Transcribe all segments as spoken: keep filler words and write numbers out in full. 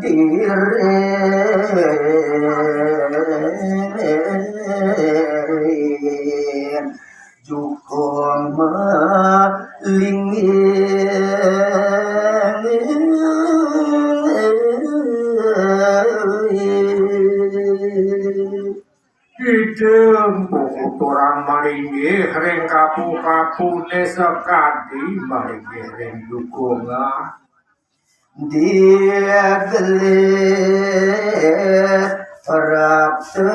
Iring jukung malinggih. Ida Mpu Kuturan malinggih ring kapu-kapune sakadi malinggih ring jukung. Digelis prapta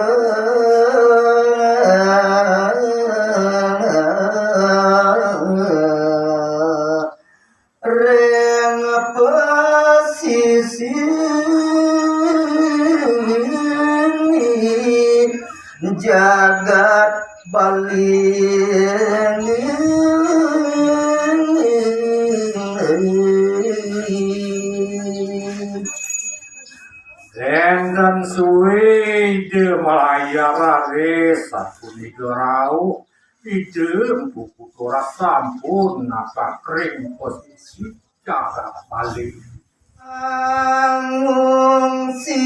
ring pasisi jagat Bali. Enten suwe Ida malayar raris sapunika rauh, Ida Mpu Kuturan sampun napak ring pasisi jagat Bali. Ngungsi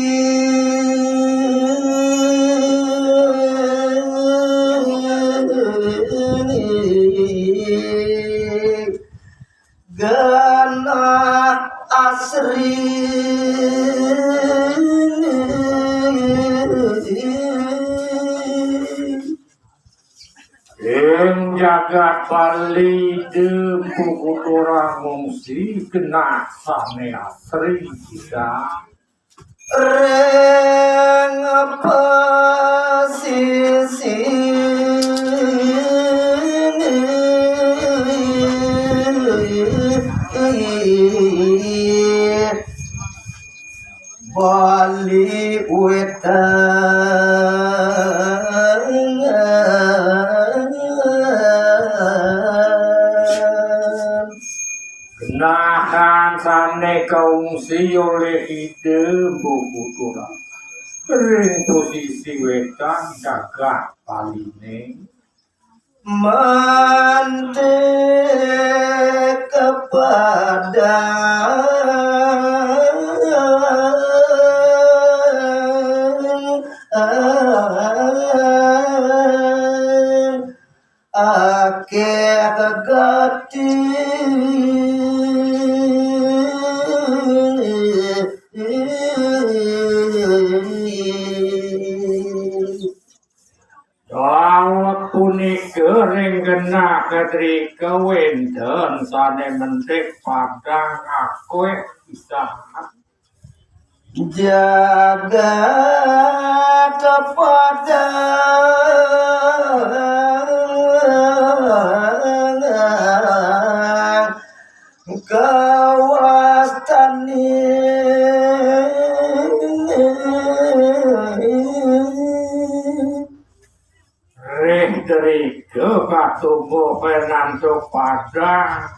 genah asri. Ing jagat Bali Ida Mpu Kuturan ngungsi genah sane asri kita. Ring pasisi Bali Wetan. Genah sane kaungsi olih Ida Mpu Kuturan ring pasisi wetan jagat Baline. Mantik kepadang akeh gati. Daweg punika ring genah kedrika wenten sane mentik padang akeh pisan. Jagat padang kawastani. Ring drika katumbuh pinantuk padang,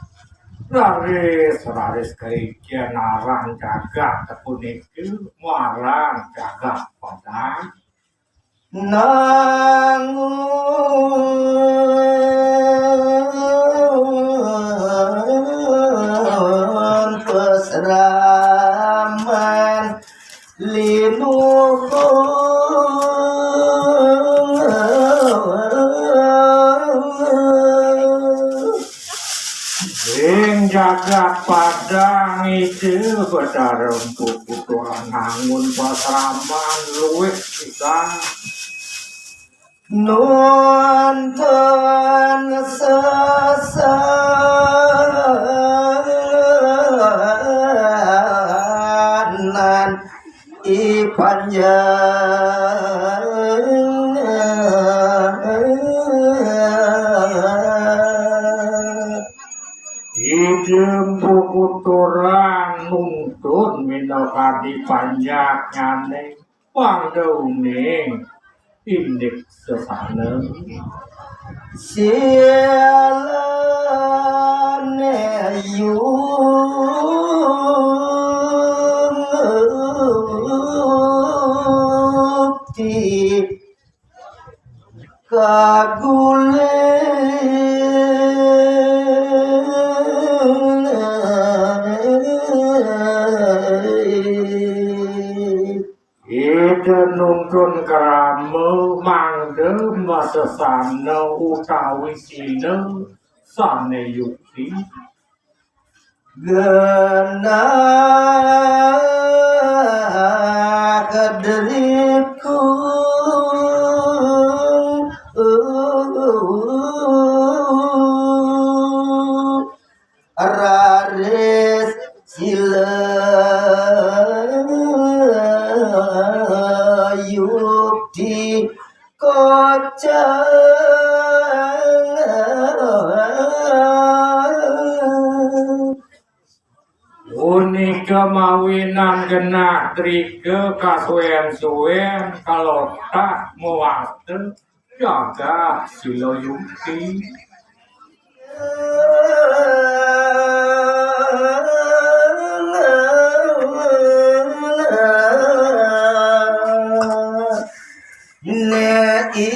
raris-raris kaijen aran jagat punika maran jagat padang. Nangun pasraman linuhung. Ring jagat padang Ida Betara Mpu Kuturan nangun pasraman luwih pisan. Nuntun sesanan i panjang. Ida Mpu Kuturan nuntun minakadi panjaknyane. Pangdauning indik sesana. Silane yukti kaguling. Nuntun krama mangda masesana utawi sila sane yukti. Genah kedriku raris sila yukti kocang. Punika mawinan genah drika kasuwen-suwen kalotak mawasta jagat sila yukti. Nek i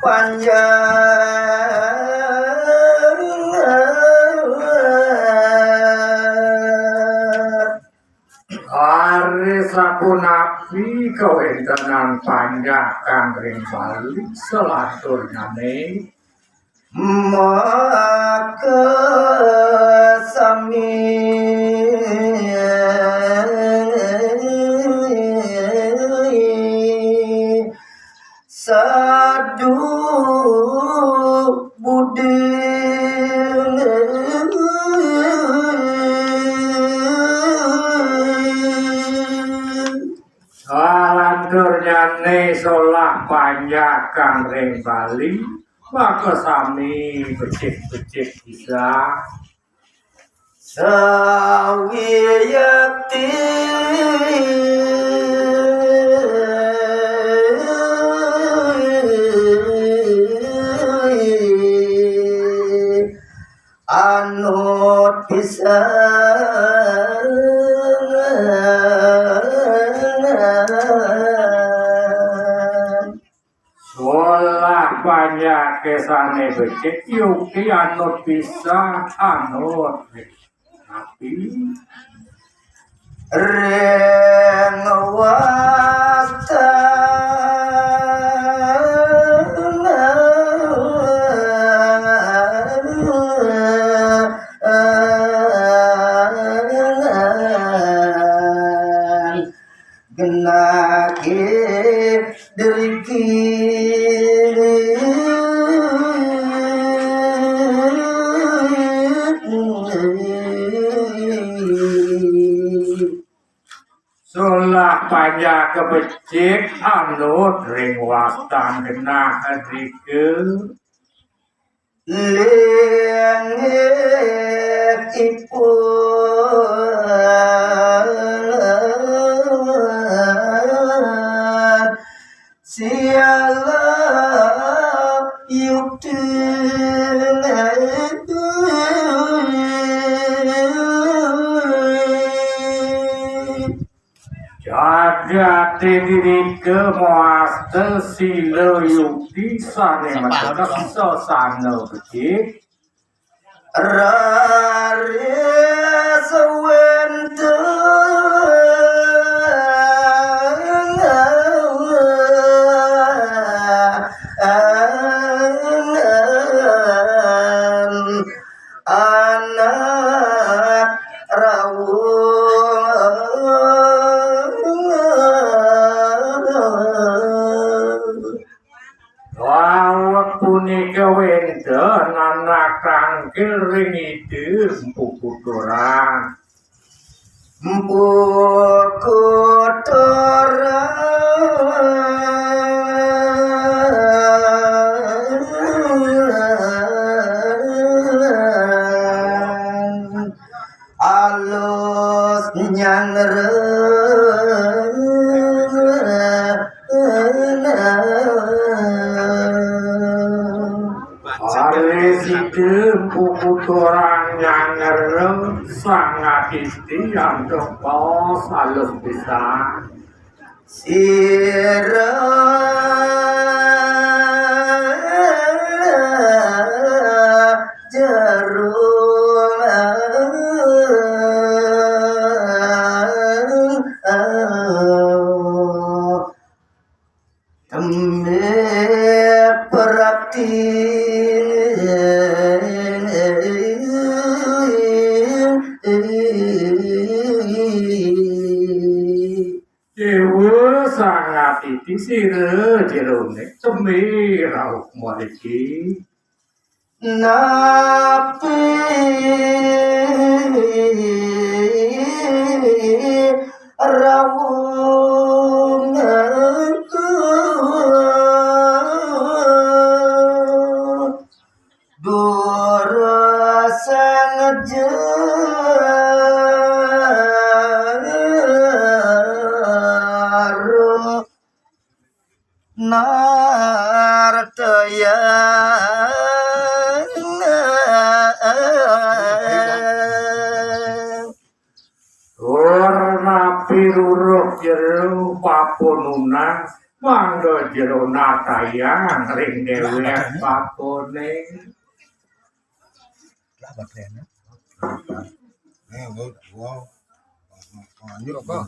panjang. Ari sapunapi kawentenan panjakan ring Bali salanturnyane? Maka sami sadu budi. Salanturnyane solah panjakan ring Bali, maka sami becik-becik bisa. Sawiyakti anut pisan. Solah panjake sane becik, yukti anut pisan, anut. Tapi ring wasta genah driki. Solah panjake becik anut ring wastan genah drika. Linggihipun siala yukti. Jagate drika mawasta sila yukti sane mateksa sasana becik. Raris wenten anak rawuh. Rawuh punika wenten anak tangkil ring Ida Mpu Kuturan. Mpu Kuturan alus nyangren. Ari sida Mpu Kuturan nyangren sangat iti antuk baos alus pisan. Sira jero. Di sira jerone semi rauh mariki. Napi rawuh durus ngejar nartayang. Tur napi ruruh jero paponunang, mangda jero natayang ring dewek papone. Lah, baterainya. Eh, wow, wow. Lanjut apa?